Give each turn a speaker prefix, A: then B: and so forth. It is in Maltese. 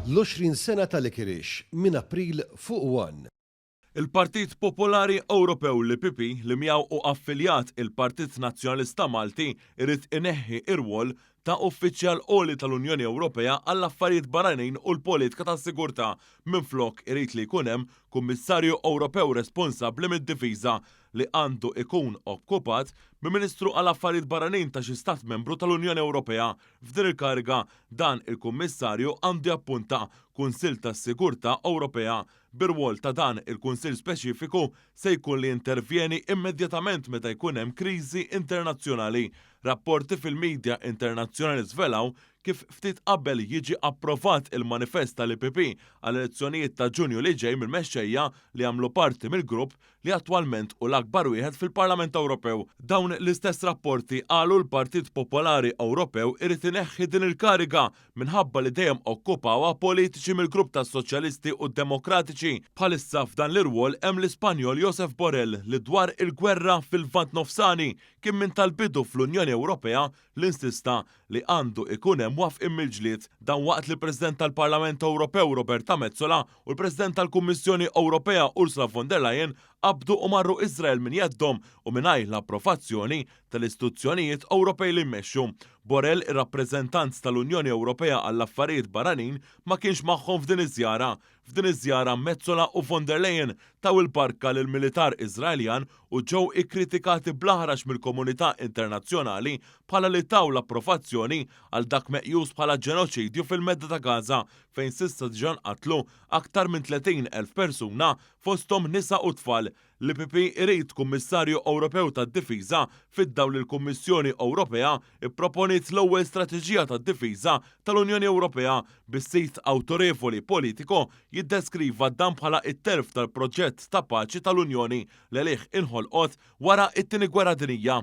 A: L-20 sena ta' Licorice minn April fuq one.
B: Il-Partit Popolari Ewropew, l-EPP, li miegħu hu affiljat il-Partit Nazzjonalista Malti, irid ineħħi r-rwol ta' uffiċjal għoli tal-Unjoni Ewropea għall-Affarijiet Barranin u l-Politika tas-Sigurtà. Minflok irid li jkun hemm Kummissarju Ewropew responsabbli mid-difiża li għandu ikun okkupat minn Ministru għal Affarijiet Barranin ta' xi Stat Membru tal-Unjoni Ewropea. F'din il-kariga, dan il-Kummissarju għandu jappunta Kunsill tas-Sigurtà Ewropea. Bir-rwol ta' dan il-Kunsill speċifiku se jkun li jintervjeni immedjatament meta jkun hemm kriżi internazzjonali. Rapporti fil-media internazzjonali żvelaw kif ftit qabel jiġi approvat il-manifest tal-EPP għall-elezzjonijiet ta' Ġunju li ġej mill-mexxejja li jagħmlu parti mill-grupp li attwalment hu l-akbar wieħed fil-Parlament Ewropew. Dawn l-istess rapporti qalu l-Partit Popolari Ewropew irid ineħħi din il-kariga minħabba li dejjem okkupawha politiċi mill-grupp tas-Soċjalisti u d-Demokratiċi. Bħalissa f'dan l-irwol hemm l-Ispanjol Josep Borrell li dwar il-gwerra fil-Lvant Nofsani kien minn tal-bidu fl-Unjoni Ewropea li insista li għandu ikun hemm wafqien mill-ġlied. Dan waqt li l-President tal-Parlament Ewropew Roberta Metsola u l-President tal-Kummissjoni Ewropea Ursula von der Leyen qabdu u marru Iżrael minn jeddhom u mingħajr l-approvazzjoni tal-istituzzjonijiet Ewropej li jmexxu. Borrell, ir-rappreżentant tal-Unjoni Ewropea għall-Affarijiet Barranin, ma kienx magħhom f'din iż-żjara. F'din iż-żjara Metsola u von der Leyen taw il-barka lill-militar Iżraeljan u ġew ikkritikati bl-aħrax mill-komunità internazzjonali bħala li taw l-approvazzjoni għal dak meqjus bħala ġenoċidju fil-Medda ta' Gaza fejn s'issa diġà nqatlu aktar minn 30,000 persuna fosthom nisa u tfal. L-EPP irid Kummissarju Ewropew tad-Difiża fid-dawl li l-Kummissjoni Ewropea pproponiet l-ewwel strateġija tad-difiża tal-Unjoni Ewropea bis-sit awtorevoli Politico jiddeskriva dan bħala t-telf tal-proġett ta' paċi tal-Unjoni li għalih inħolqot wara t-Tieni Gwerra Dinjija.